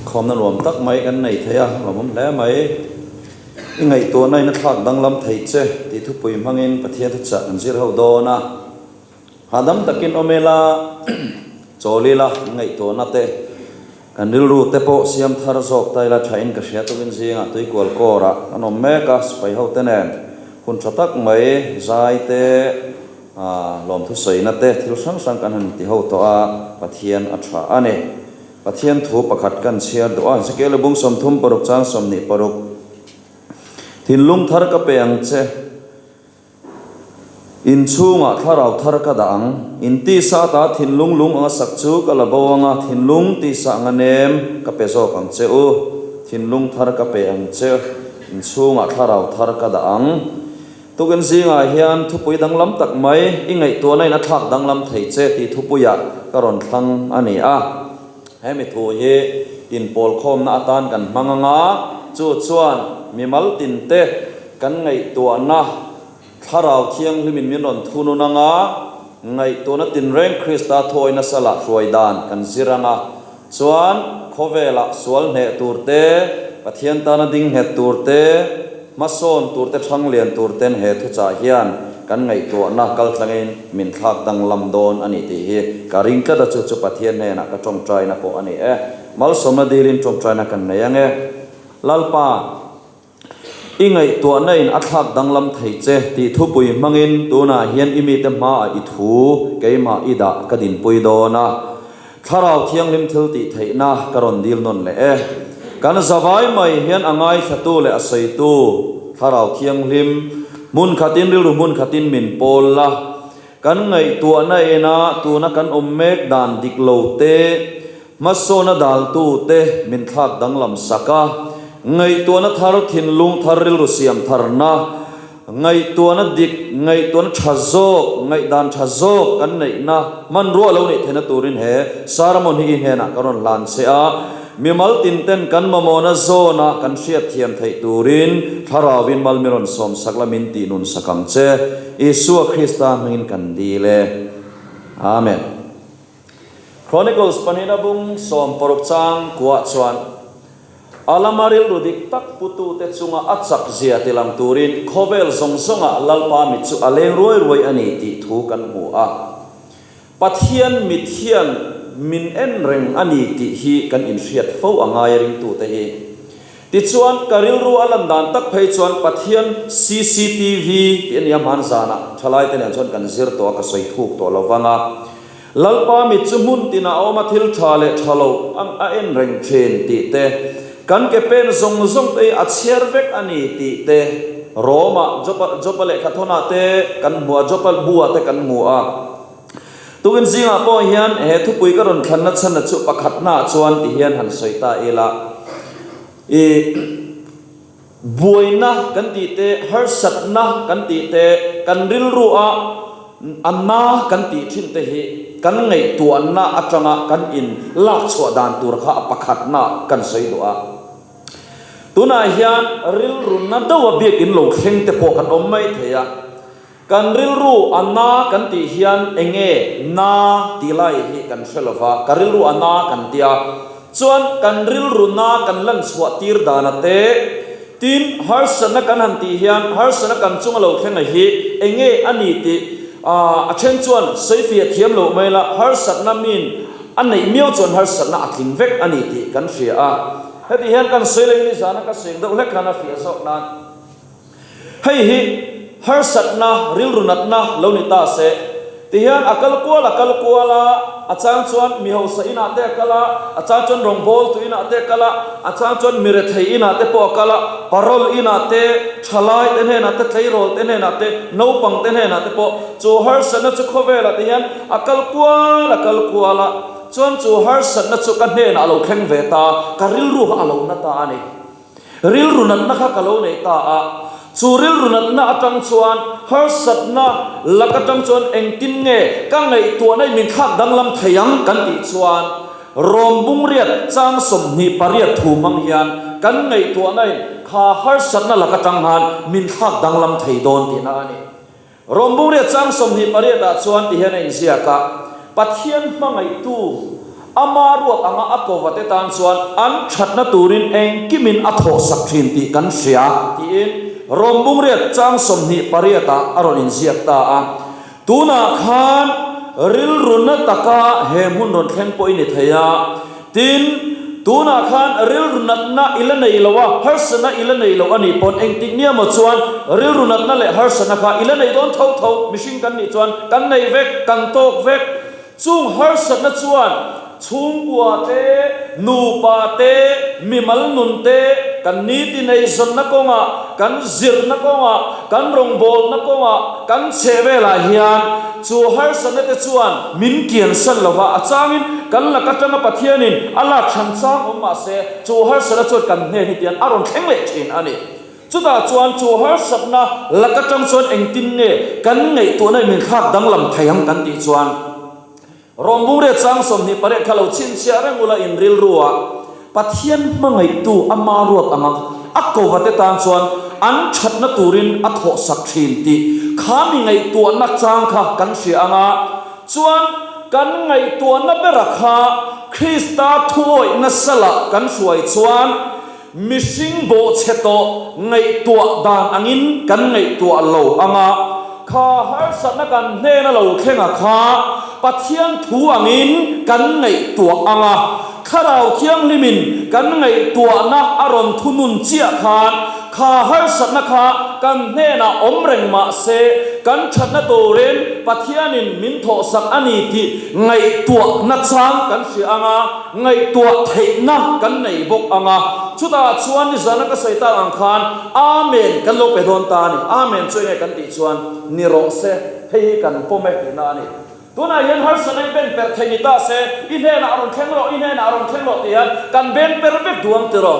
Khawmna nuam tak mai kan nei thei a, lawmawm hle mai. I ngaihtuahna in a thlak danglam thei che tih thupui hmangin Pathian thuchah kan zir ho dawn a. Hahdam takin awm ila, chawl ila, kan ngaihtuahna te, kan rilru te pawh siam thar zawk ta ila thain ka hria tukin zingah tuikual kawrah kan awm mek a, sipai ho te nen hun tha tak mai zai te, lawmthu sawina te thil hrang hrang kan han ti ho tawh a, Pathian a tha a ni. Pathian thu pakhat kan chhiar duh a, Ezekiel bung 36 chang 26, Thinlung thar ka pe ang che, in chhungah thlarau thar ka dah ang, in tisa ata thinlung lung anga sak chu ka la bo anga, thinlung tisa anga nem ka pe zawk ang che u, thinlung thar ka pe ang che, in chhungah thlarau thar ka dah ang. Tukin zingah hian thupui danglam tak mai i ngaihtuahna in a thlak danglam thei che tih thupuiah ka rawn thlang a ni a. Hemi thu hi inpawlkhawmna atan kan hmang anga, chu chuan mimal tinte kan ngaihtuahna Thlarau Thianghlimin min rawn thunun anga, ngaihtuahna tinreng Krista thuawi nasa lah hruai dan kan zir anga, chuan khawvelah sual hneh tur te, Pathian tana ding nghet tur te, Hmasawn turte thang lian turten he thuchah hian kan ngaihtuahna kaltlangin min thlak danglam dawn a ni tih hi ka ring tlat a, chu chu Pathian hnenah ka tawngtaina pawh a ni e. Malsawmna dilin tawngtaina kan nei ange. Lalpa, i ngaihtuahna in a thlak danglam thei che tih thupui hmangin tunah hian i mite hmaah i thu keimah i dah ka dinpui dawn a. Thlarau Thianghlim thil tih theihna ka rawn dil nawn leh e. Kan zavai mai hian a ngaithlatu leh a sawitu Thlarau Thianghlim hmun khatin rilru hmun khatin min pawl la. Kan ngaihtuahna ena tuna kan awm mek dan dik lo te, hmasawna daltu te min thlak danglam sak a. Ngaihtuahna thar thinlung thar rilru siam tharna Ngaihtuahna dik, ngaihtuahna tha zawk, ngaihdan tha zawk kan neihna hmanrua lo neih theihna turin he sermon hi i hnenah ka rawn hlan che a, mimal tinten kan mamawhna zawnah kan hriatthiam theih turin Thlarauin mal mi rawn sawmsak la min tih nun sak ang che. Isua Krista hmingin kan dil e. Amen. Chronicles pahnihna bung 16 chang kuah chuan a lama rilru dik tak putute chunga a chak zia tilang turin khawvel zawng zawngah Lalpa mit chu a leng ruai ruai a ni tih thu kan hmu a. Pathian mit hian min en reng a ni tih hi kan inhriat fo a ngai a ringtute hi. Tichuan, ka rilru a lan dan tak phei chuan Pathian cctv tih a nia hmanzanah thalaite nen chuan kan zir tawh a, ka sawi thuk tawh lo vang a. Lalpa mit chu hmun tinah a awm a, thil tha leh tha lo ang a en reng thin tih te, kan ke pen zawng zawng te hi a chhiar vek a ni tih te, Rome-ah, Jopa, Jopa lehkhathawnah te kan hmu a, Jopa bu-ah te kan hmu a. Tukin zingah pawh hian he thupui ka rawn thlanna chhanna chu pakhatnaah chuan ti hian han sawi ta ila, i buaina kan tih te, harsatna kan tih te, kan rilrua a na kan tih thin te hi kan ngaihtuahna atanga kan in lak chhuah dan tur kha a pakhatnaah kan sawi duh a. Tunah hian rilruna deuha biakin lo thleng te pawh kan awm mai thei a. Kan rilru a na kan tih hian enge na tih lai hi kan hre lo va, ka rilru a na kan tia. Chuan kan rilru na kan lan chhuah tir dan a te, tin harsatna kan han tih hian harsatna kan chunga lo thleng a hi enge a ni tih a then chuan sawifiah thiam loh mai la, harsatna min a neih miau chuan harsatna a tling vek a ni tih kan hria a. Heti hian kan sawi leh nizana ka sawi deuh hlek khan a fiah zawk nan. Hei hi harsatna, rilru natna lo ni ta se. Tihian a kal kual a kal kual a, a chang chuan mi hausa inah te a kal a, a chang chuan rawngbawltu inah te a kal a, a chang chuan mi rethei inah te pawh a kal a, parol inah te, thalai te hnenah te, tleirawl te hnenah te, naupang te hnenah te pawh chu harsatna chu khawvelah te hian a kal kual a kal kual a, chuan chu harsatna chu ka hnenah a lo thleng ve ta, ka rilru kha a lo na ta a ni. Rilru natna kha ka lo nei ta a, chu rilru natna atang chuan harsatna lak atang chuan engtin nge ka ngaihtuahna in min thlak danglam thei ang kan tih chuan Rom bungriat chang 28 thu hmang hian kan ngaihtuahna in kha harsatna lak atang han min thlak danglam thei dawn tihna a ni. Rom bungriat chang 28 ah chuan ti hian a inziak a, Pathian hmangaihtu. Ama ruat anga a kovate tan chuan an thatna turin engkimin a thawhsak thin tih kan hria, tiin Rom bungriat chang 28 ah a rawn inziak ta a. Tunah khan rilru na taka he hmun rawn thleng pawh i ni thei a. Tin, tunah khan rilru natna i la nei lo a, harsatna i la nei lo a nih pawn engtik nia maw chuan rilru natna leh harsatna kha i la nei dawn tho tho, mihring kan nih chuan kan nei vek, kan tawk vek. Chung harsatna chuan chhungkua te, nupa te, mimal nun te, kan nitin eizawnna kawngah, kan zirna kawngah, kan rawngbawlna kawngah, kan chheh velah hian chu harsatna te chuan min kiansan lo va, a changin kan lak atanga Pathianin a lak hran chang awm mah se, chu harsatna chuan kan hnen hi tian a rawn thleng leh thin a ni. Chutah chuan chu harsatna lak atang chuan engtin nge kan ngaihtuahna in min thlak danglam thei ang kan tih chuan Rawmbungria chang 28 kha lo chhinchhiah reng ula in rilru ah Pathian hmangaihtu ama ruat anga a kova te tan chuan an thatna turin a thawhsak thin tih kha mi ngaihtuahna chang kha kan hria anga chuan kan ngaihtuahna bera kha Krista thuawih nasa lah kan hruai chuan Mihring bawhchhe tawh ngaihtuah dan angin kan ngaihtuah lo ang a, kha harsatna kan hnena lo thlenga kha Pathian thu angin kan ngaihtuah ang a, Thlarau Thianghlimin kan ngaihtuahna a rawn thunun chiah khan kha harsatna kha kan hnenah awm reng mah se kan thatna turin Pathianin min thawhsak a ni tih ngaihtuahna chang kan hria ang a. Ngaihtuah theihna kan nei bawk ang a, chutah chuan nizana ka sawi tak ang khan Amen kan lo pe dawn ta a ni. Amen chu enge kan tih chuan ni rawh se, hei hi kan pawm e tihna a ni. Tunah hian harsatna i ben per thei ni ta se, i hnenah a rawn thleng rawh, i hnenah a rawn thleng rawh tih hian kan ben per vek duh ang tiraw?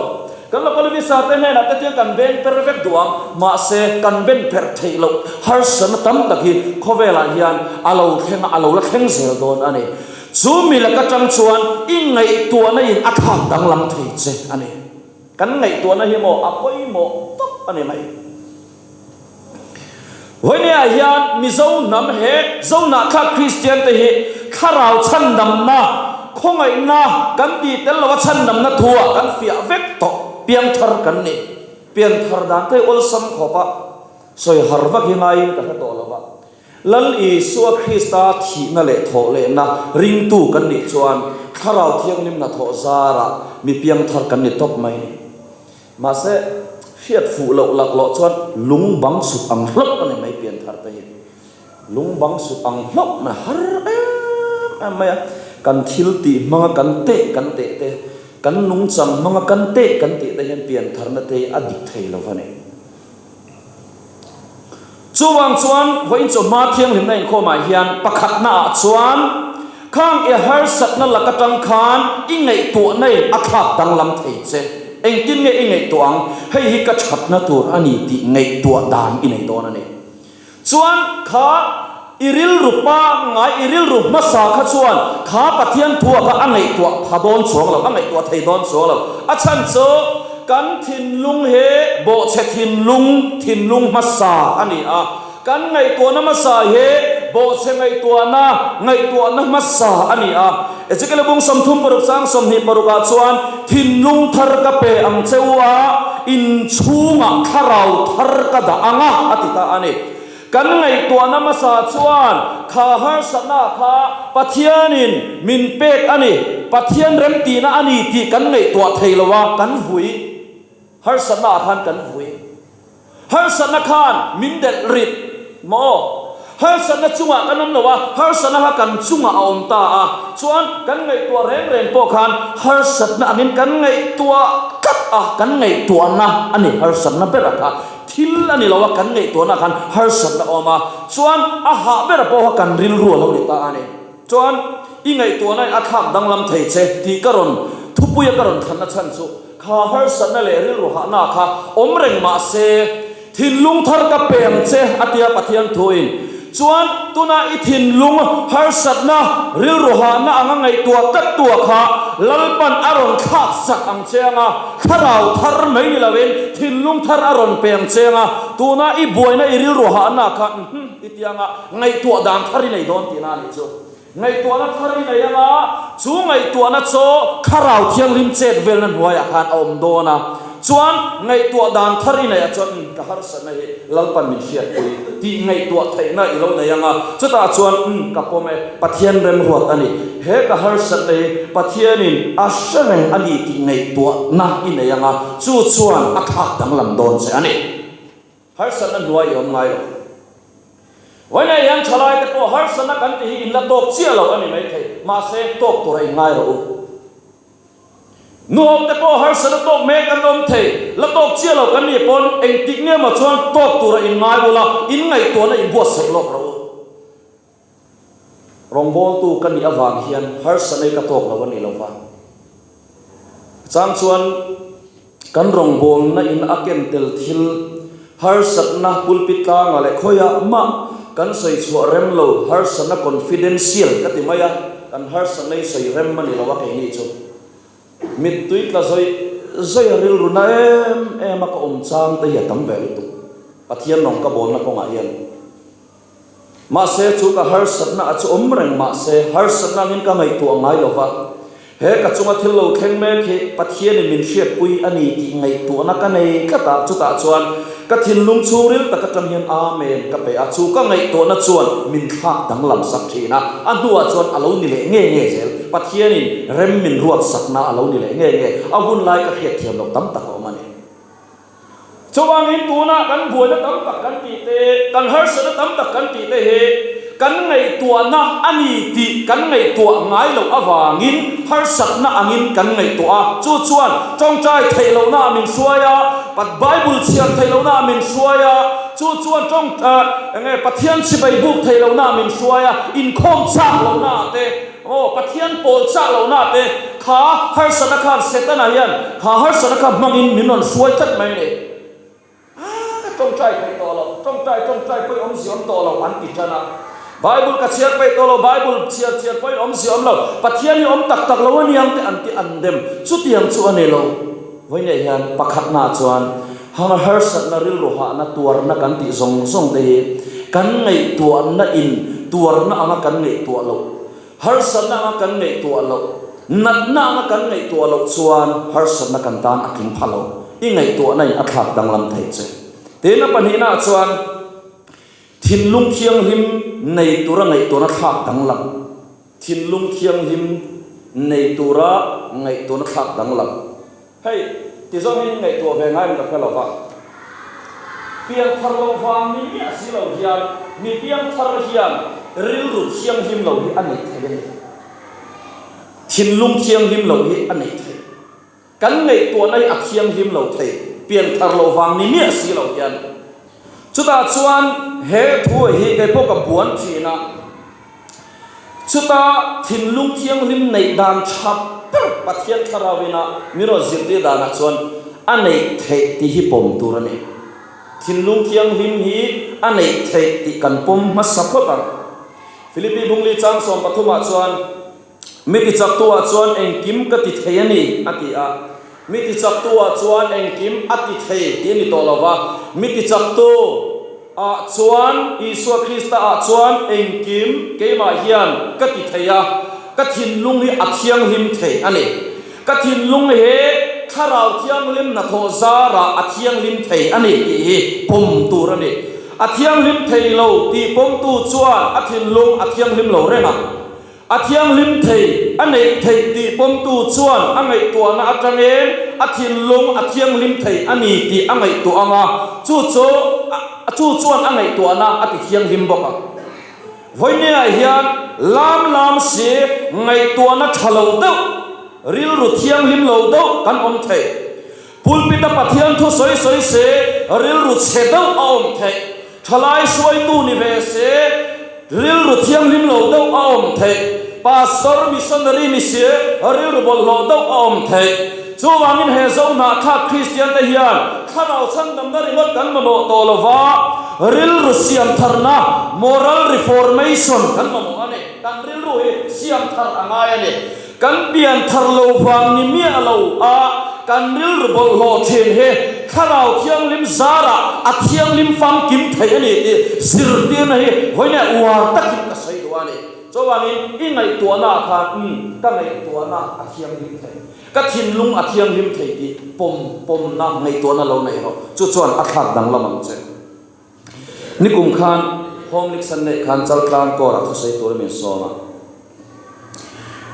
Kan local visa te hnenah te tiang kan ben per vek duh ang, mahse kan ben per theih loh harsatna tam tak hi khawvelah hian a lo thleng a, a lo la thleng zel dawn a ni. Chu mi laka tang chuan i ngaihtuahna in a thlak danglam thei che a ni. Kan ngaihtuahna hi maw a pawimawh tawp a ni mai. Vawinia hian Mizo hnam he Zohnahthlak Kristian te hi thlarau chhandamna, khawngaihna kan tih tel lova chhandamna thu ah kan fiah vek tawh. Piangthar kan ni. Pianthar dan te hi awlsam khawp a sawi har vak hi ngaiin ka hre tawh lova. Lal Isua Krista thihna leh thawhlehna ringtu kan nih chuan Thlarau Thianghlim hnathawh zarah mi piangthar kan ni tawp mai ni. Mahse, hriat fuh loh laklawh chuan lung bang sut ang hlauh a ni mai pianthar te hi. Lung bang sut ang hlauh mai har em em mai a. Kan thil tih hmanga kan teh kan teh te, kan nungchang hmanga kan teh kan tih te hian piantharna te hi a dik thei lo va ni. Chuvang chuan vawiin chawhma thianghlimna inkhawmah hian pakhatnaah chuan khang i harsatna lak atang khan i ngaihtuahna in a thlak danglam thei che. Engtin nge i ngaihtuah ang? Hei hi ka thatna tur a ni tih ngaihtuah dan i nei dawn a ni. Chuan kha i rilru pangngai, i rilru hmasa kha chuan kha Pathian thua kha a ngaihtuah pha dawn chuang lo, a ngaihtuah thei dawn chuang lo. A chhan chu kan thinlung hi bawhchhe thinlung, thinlung hmasa a ni a. Kan ngaihtuahna hmasa hi bawhchhe ngaihtuahna, ngaihtuahna hmasa a ni a. Ezekiel bung 36 chang 26 ah chuan, Thinlung thar ka pe ang che u a, in chhungah thlarau thar ka dah ang a, a ti ta a ni. Kan ngaihtuahna hmasa chuan kha harsatna kha Pathianin min pek a ni, Pathian remtihna a ni tih kan ngaihtuah thei lo a, kan vui. Harsatna ah khan kan vui. Harsatna khan min delh rit maw? Harsatna chungah kan awm lo a, harsatna kha kan chungah a awm ta a. Chuan kan ngaihtuah reng reng pawh khan harsatna angin kan ngaihtuah tlat a, kan ngaihtuahna a ni harsatna ber a kha. Thil a ni lo a, kan ngaihtuahna khan harsatna a awm a, chuan a hah ber pawh kha kan rilru a lo ni ta a ni. Chuan i ngaihtuahna in a thlak danglam thei che tih ka rawn thupuia ka rawn thlanna chhan chu kha harsatna leh rilru hahna kha awm reng mah se thinlung thar ka pe ang che a tia Pathian thuin chuan tuna i thinlung harsatna rilru hahna anga ngaihtuah tlat tua kha Lalpan a rawn thlak sak ang che anga thlarau thar mai ni loin thinlung thar a rawn pe ang che anga tuna i buaina i rilru hahna kha i tianga ngaihtuah dan thar i nei dawn tihna a nih chu. Ngaihtuahna thar i nei anga, chu ngaihtuahna chu Thlarau Thianghlim chet velna hnuaiah khan a awm dawn a. Chuan ngaihtuah dan thar i neih ah chuan, Umm, ka harsatna hi Lalpan min hriatpui tih ngaihtuah theihna i lo nei anga, chutah chuan, Umm, ka pawm e, Pathian remruat a ni. He ka harsatna hi Pathianin a hre reng a ni tih ngaihtuahna i nei anga, chu chuan a thlak danglam dawn che a ni. Harsatna hnuai i awm ngai lo. Vawiinah hian thalaite pawh harsatna kan tih hi in la tawk chiah lo a ni maithei, mahse tawk tura in ngai rawh u. Nuhote pawh harsatna tawk mek kan awm thei, la tawk chiah lo kan nih pawn engtik nge maw chuan tawk tura in ngai ula, in ngaihtuahna in buatsaih lawk rawh u. Rawngbawltu ka nih avang hian harsatna hi ka tawk lo a ni lo va. Chang chuan kan rawngbawlna in a ken tel thil harsatna pulpit tlangah leh khawiah mah kan sawi chhuah rem lo, harsatna confidential ka ti mai a, kan harsatna hi sawi rem a ni lo a keini chu. Mittui tla zawih zawih a rilru na em em a ka awm chang te hi a tam ve lutuk Pathian rawng ka bawlna kawngah hian. Mahse, chu ka harsatna a chu awm reng mahse, harsatna angin ka ngaihtuah ngai lo va. He ka chunga thil lo thleng mek hi Pathianin min hriatpui a ni tih ngaihtuahna ka nei tlat a, chutah chuan ka thinlung chhungril tak atang hian Amen ka pe a, chu ka ngaihtuahna chuan min thlak danglam sak thin a, a hnuah chuan a lo ni leh nge nge zel. Pathianin rem min ruatsakna a lo ni leh nge nge, a hunlai ka hriatthiam loh tam tak a awm a ni. Chuvangin tunah kan buaina tam tak kan tih te, kan harsatna tam tak kan tih te hi kan ngaihtuahna a ni tih kan ngaihtuah ngai loh avangin harsatna angin kan ngaihtuah a. Chu chuan tawngtai theih lohna ah min hruai a, Bible chhiar theih lohna ah min hruai a, chu chuan tawng enge Pathian chibai buk theih lohna ah min hruai a, inkhawm chak lohna ah te, Aw, Pathian pawl chah lohna te kha harsatna khan Setana hian kha harsatna kha hmangin min rawn hruai tlat mai a ni. Ah, ka tawngtai peih tawh lo, tawngtai tawngtai pawhin awmzia awm tawh lo an ti tan a. Bible ka chhiar peih tawh lo, Bible chhiar chhiar pawhin awmzia awm lo, Pathian hi awm tak tak lo a niang te an ti an dem. Chutiang chu a ni lo. Vawiinah hian pakhatnaah chuan harsatna rilru hahna tuarna kan tih zawng zawng te hi kan ngaihtuahna in tuarna anga kan ngaihtuah loh, harsatna anga kan ngaihtuah loh, natna anga kan ngaihtuah loh chuan harsatna kan tan a tling pha lo. I ngaihtuahna in a thlak danglam thei che. Tin, a pahnihnaah chuan thinlung thianghlim nei tura ngaihtuahna thlak danglam. Thinlung thianghlim nei tura ngaihtuahna thlak danglam. Hei, ti zawng hi ngaihtuah ve ngai em ka hre lo va. Piang thar lo vang ni miah si lo hian mi piang thar hian rilru thianghlim lo hi a neih theih a ni. Thinlung thianghlim lo hi a neih theih. Kan ngaihtuahna hi a thianghlim lo thei, pianthar loh vang ni miah si lo hian. Chutah chuan he thu hi kei pawh ka buan thin a, chuta thinlung thianghlim neih dan tha ber Pathian Thlarau ina min rawn zirtir danah chuan a neih theih tih hi pawm tur a ni. Thinlung thianghlim hi a neih theih tih kan pawm hmasa phawt ang. Philippi Bungli chang sawmpathumah chuan. Mi tichaktu-ah chuan engkim ka ti thei a ni, a ti a. Mi tichaktu-ah chuan engkim a ti thei tih a ni tawh lo va, mi tichaktu-ah chuan, Isua Krista-ah chuan engkim keimah hian ka ti thei a, ka thinlung hi a thianghlim thei a ni. Ka thinlung hi Thlarau Thianghlim hnathawh zarah a thianghlim thei a ni tih hi pawm tur a ni. A thianghlim thei lo tih pawmtu chuan a thinlung a thianghlim lo reng a. A thianghlim thei, a neih theih tih pawmtu chuan a ngaihtuahna atangin a thinlung a thianghlim thei a ni tih a ngaihtuah ang a, chu chu chu chuan a ngaihtuahna a ti thianghlim bawk ang. Vawinia hian lam lam si ngaihtuahna tha lo deuh, rilru thianghlim lo deuh kan awm thei. Pulpit-a Pathian thu sawi sawi se rilru chhe deuh a awm theih, thalai hruaitu ni ve se rilru thianghlim lo deuh a awm theih, pastor, missionary ni se rilru bawlhhlawh deuh a awm theih. Chuvangin he Zohnahthlak Kristiante hian thlarau chhandamna ringawt kan mamawh tawh lo va, rilru siamtharna, moral reformation, kan mamawh a ni. Kan rilru hi siamthar a ngai a ni. Kan pian thar lo vang ni miah lo a kan rilru bawlhhlawh thin hi Thlarau Thianghlim zarah a thianghlim famkim theih a ni tih zirtirna hi vawiin uar takin ka sawi duh a ni. Chuvangin i ngaihtuahnaah khan, Umm, ka ngaihtuahna a thianghlim thei, ka thinlung a thianghlim thei tih pawm pawmna ngaihtuahna lo neih rawh. Chu chuan a thlak danglam ang che. Nikum khan Home League Sunday khan Chaltlang Kawrah thusawi tur min sawm a.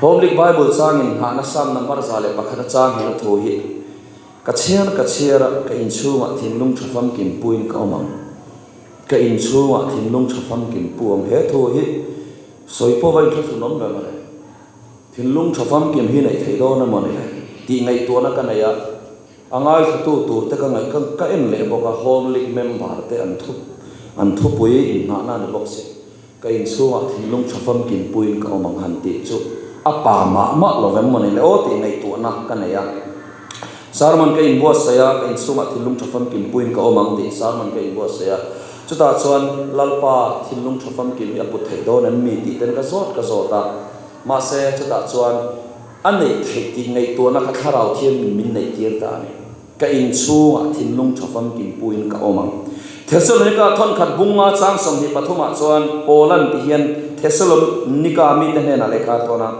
Home League Bible changin nghahna Psalm number 101 a chang hmel thu hi ka chhiar ka chhiar a, ka inchhungah thinlung tha famkim puin ka awm ang. Ka inchhungah thinlung tha famkim pu ang. He thu hi sawi pawh va inthlahrunawm ve mawle. Thinlung tha famkim hi neih theih dawn emaw ni le tih ngaihtuahna ka nei a. A ngaithlatu tur te ka ngaih ka ka en leh bawk a, Home League member te an thu an thupui inngahna a ni bawk si. Ka inchhungah thinlung tha famkim puiin ka awm ang han tih chu a pa mah mah lo vem mawni le aw tih ngaihtuahna ka nei a. Sermon ka inbuatsaih a, ka inchhungah thinlung tha famkim puiin ka awm ang tih sermon ka inbuatsaih a. Chutah chuan Lalpa thinlung tha famkim hi a put theih dawn em mi tih ten ka zawt ka zawt a. Mahse chutah chuan A neih theih tih ngaihtuahna kha thlarau thiam min neih tir ta a ni. Ka inchhungah thinlung tha famkim puiin ka awm ang. Thesalonika thawnkhat bunga chang 23 ah chuan Paulan ti hian Thesalonika mite hnenah lehkha a thawn a,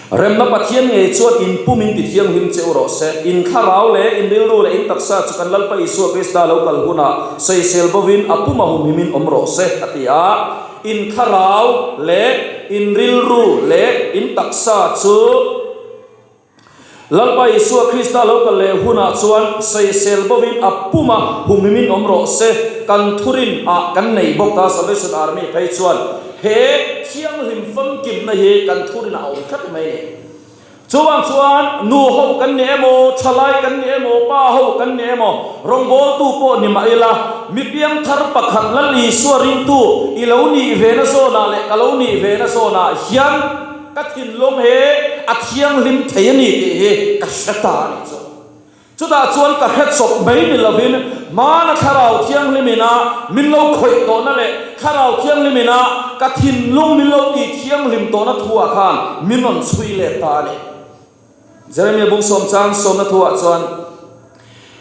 Remna Pathian ngei chuan in pum in ti thianghlim che u rawh se. In thlarau leh in rilru leh in taksa chu kan Lalpa Isua Krista lo kal hunah sawisel bovin a puma humhimin awm rawh se, a ti a. In thlarau leh in rilru leh in taksa chu Lalpa Isua Krista lo kal leh hunah chuan sawisel bovin a puma humhimin awm rawh se. Kan thurin ah kan nei bawk ta, Salvation Army phei chuan he thianghlim famkimna hi kan thurin ah a awm tlat mai a ni. Chuvang chuan nu ho kan ni emaw, thalai kan ni emaw, pa ho kan ni emaw, rawngbawltu pawh ni mah ila, mi piangthar pakhat Lal Isua ringtu i lo nih ve na zawnah leh ka lo nih ve na zawnah hian ka thinlung hi a thianghlim thei a ni tih hi ka hre ta a nih chu. Chutah chuan ka hre chawp mai ni lovin hmana Thlarau Thianghlim ina min lo khawih tawhna leh Thlarau Thianghlim ina ka thinlung min lo tih thianghlim tawhna thuah khan min rawn chhui let ta a ni. Jeremia bung sawm chang sawmna thuah chuan,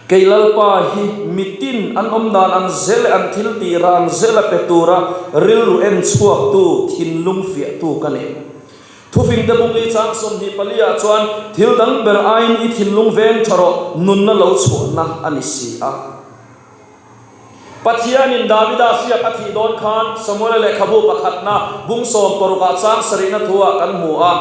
Kei Lalpa hi mitin an awm dan ang zel leh an thil tih rang zela pe tura rilru en chhuaktu, thinlung fiahtu ka ni. Thufingte bungli chang 24 ah chuan thil dang ber aiin i thinlung veng tha rawh, nunna lo chhuahna a ni si a. Pathianin Davida hriak a thih dawn khan Samuela lehkhabu pakhatna bung 60 ah chang sarihna thu ah kan hmu a.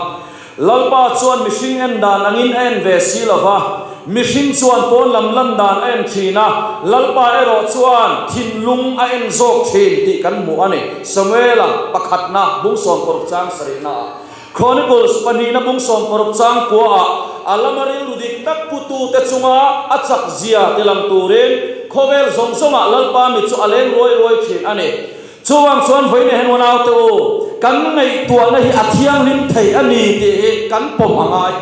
Lalpa chuan mihring en dan angin a en ve si lo va, mihring chuan pawn lam lan dan a en thin a, Lalpa erawh chuan thinlung a en zawk thin tih kan hmu a ni. Samuela pakhatna bung 60 chang sarihnaah, Chronicles pahnihna bung 60 chang kuaah a lama rilru dik tak putute chunga a chak zia tilang turin khawvel zawng zawngah Lalpa mi chu a leng ruai ruai thin a ni. Chuvang chuan vawiin hen uanaute u, kan ngaihtuahna hi a thianghlim thei a ni tih hi kan pawm a ngai.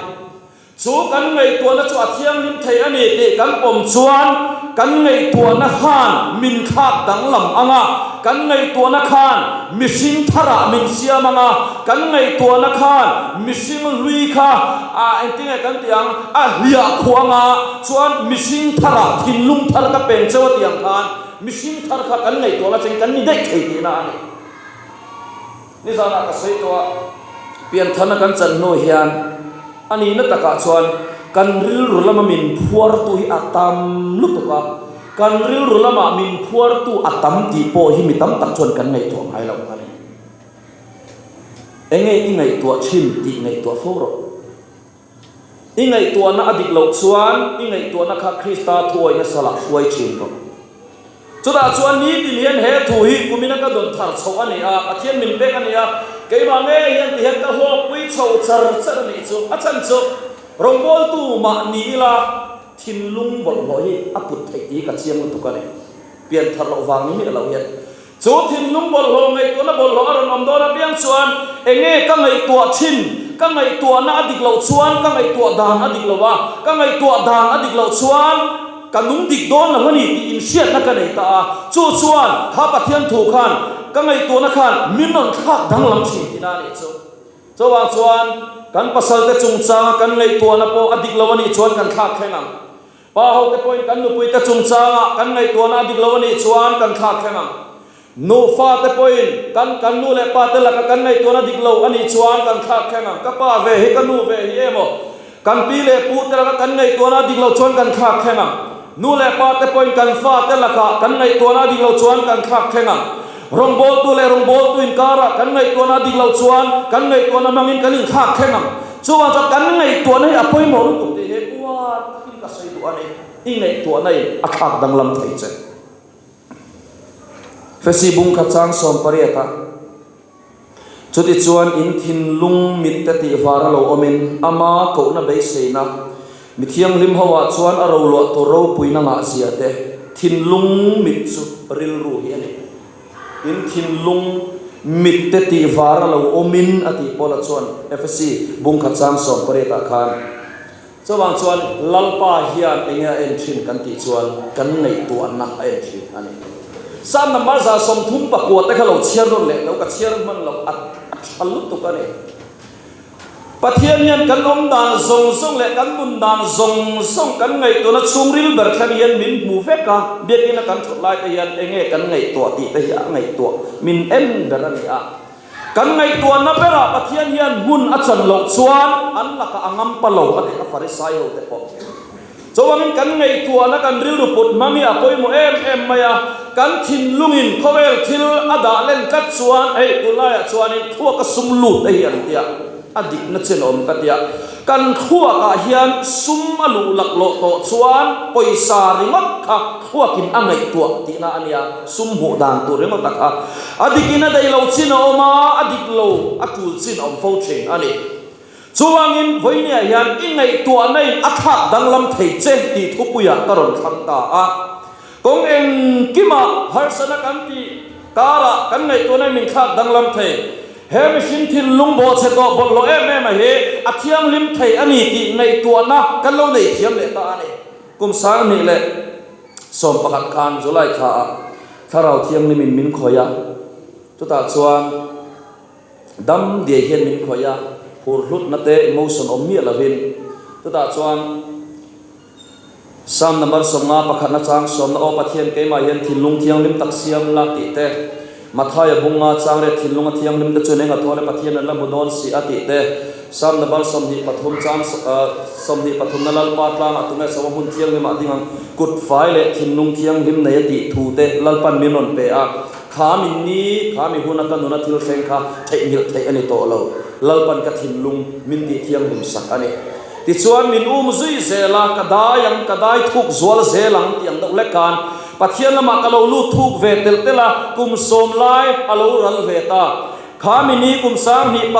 Chu kan ngaihtuahna chu a thianghlim thei a ni tih kan pawm chuan kan ngaihtuahna khan min thlak danglam ang a, kan ngaihtuahna khan mihring tharah min siam ang a, kan ngaihtuahna khan mihring hlui kha a engtinge kan tih ang, a hliah khuh ang a, chuan mihring tharah thinlung thar ka peng cheu a tih ang khan mihring thar kha kan ngaihtuahna cheng kan ni daih thei tihna a ni. Nizanah ka sawi tawh a, piantharna kan chan hnu hian a nihna takah chuan kan rilru lama min phuartu hi a tam lutuk a, kan rilru lama min phuartu a tam tih pawh hi mi tam tak chuan kan ngaihtuah ngai lo a ni. Enge i ngaihtuah thin tih ngaihtuah fo rawh. I ngaihtuahna a dik loh chuan i ngaihtuahna kha Krista thuawihna salah hruai thin rawh. Chutah chuan nitin hian he thu hi kumina ka dawn thar chhoh a ni a, Pathian min pek a ni a, keimah ngei hian ti hian ka hlawkpui chho char char a nih chu. A chhan chu rawngbawltu mah ni ila thinlung bawlhhlawh hi a put theih tih hi ka chiang lutuk a ni. Pian thar loh vang ni miah loh hian. Chu thinlung bawlhhlawh ngaihtuahna bawlhhlawh a rawn awm dawn apiang chuan enge ka ngaihtuah thin? Ka ngaihtuahna a dik loh chuan ka ngaihtuah dan a dik lo a, ka ngaihtuah dan a dik loh chuan ka nung dik dawn lo a ni tih inhriatna ka nei ta a. Chu chuan kha Pathian thu khan ka ngaihtuahna khan min rawn thlak danglam thin tihna a nih chu. Chuvang chuan kan pasalte chungchanga kan ngaihtuahna pawh a dik lo a nih chuan kan thlak thleng ang. Pa hote pawhin kan nupuite chungchangah kan ngaihtuahna a dik lo a nih chuan kan thlak thleng ang. Nufa te pawhin kan kan nu leh pa te laka kan ngaihtuahna dik lo a nih chuan kan thlak thleng ang. Ka pa ve hi ka nu ve hi emaw kan pi leh pu te laka kan ngaihtuahna a dik lo chuan kan thlak thleng ang. Nu leh pa te pawhin kan fa te laka kan ngaihtuahna a dik lo chuan kan thlak thleng ang. Rawngbawltu leh rawngbawltu inkarah kan ngaihtuahna a dik lo chuan kan ngaihtuahna hmangin kan inthlak thleng ang. Chuvang chuan kan ngaihtuahna hi a pawimawh lutuk tih hi uar takin ka sawi duh a ni. I ngaihtuahna in a thlak danglam thei che. Fesi bung kha chang 18 a, Chutichuan in thinlung mitte tih var a lo awmin ama kohna beiseina mi thianghlim ho ah chuan a roluah tur ropuina ngah zia te thinlung mit chu rilru hi a ni. In thinlung mitte tih var a lo awmin a tih Paula chuan Efesi bung kha chang 18 ah khan Chuvang chuan Lalpa hian enge a en thin kan tih chuan kan ngaihtuahna a en thin a ni. Psalm number 139 te kha lo chhiar nawn leh lo, ka chhiar hman loh a tha lutuk a ni. Pathian hian kan awm dan zawng zawng leh kan nun dan zawng zawng kan ngaihtuahna chhungril ber thleng hian min hmu vek a, biakina kan thawt lai te hian enge kan ngaihtuah tih te hi a ngaihtuah min en ber a ni a. Kan ngaihtuahna berah Pathian hian hmun a chan loh chuan an lakah a ngampa lo a ti a Farisai ho te pawh. Chuvangin kan ngaihtuahna kan rilru put hmang hi a pawimawh em em mai a, kan thinlungin khawvel thil a dah len tlat chuan hei tunlaiah chuanin thluaka sum lut te hi an tia, a dikna chen awm ka tia. Kan thluakah hian sum a luh laklawh tawh chuan pawisa ringawt kha thluakin a ngaihtuah tihna a nia, sum hmuh dan tur ringawt a kha. A dikin a daih lo chin a awm a, a dik lo a tul chin a awm fo thin a ni. Chuvangin vawinia hian i ngaihtuahna in a thlak danglam thei che tih thupuiah ka rawn thlang ta a. Kawng engkimah harsatna kan tih karah kan ngaihtuahna in min thlak danglam thei. He mihring thinlung bawhchhe tawh bawlhhlawh em em a hi a thianghlim thei a ni tih ngaihtuahna kan lo nei thiam leh ta a ni. Kum 2011 khan July thla ah Thlarau Thianghlimin min khawih a, chutah chuan dam diai hian min khawih a, phur hlutna te emotion awm miah lovin chutah chuan Psalm number 50 pakhatna chang sawmna Aw Pathian keimah hian thinlung thianghlim tak siam la tih te, Mathaia bunga chang riat thinlunga thianghlim te chuan eng a thawn e Pathian an la hmu dawn si a tih te, Psalm number 23 chang 23 na Lalpa tlangah tunge chho a hmun thianghlimah ding ang kut fai leh thinlung thianghlim nei a tih thu te Lalpan min rawn pe a, kha min ni kha mi huna ka nuna thil thleng kha theihnghilh theih a ni tawh lo, Lalpan ka thinlung min tih thianghlim sak a ni. Tichuan min um zui zel a, ka dai ang, ka dai thuk zual zel ang tih ang deuh hlek khan Pathian lamah ka lo lut thuk ve telh telh a, kum sawm lai a lo ral ve ta. Kha mini kum 2011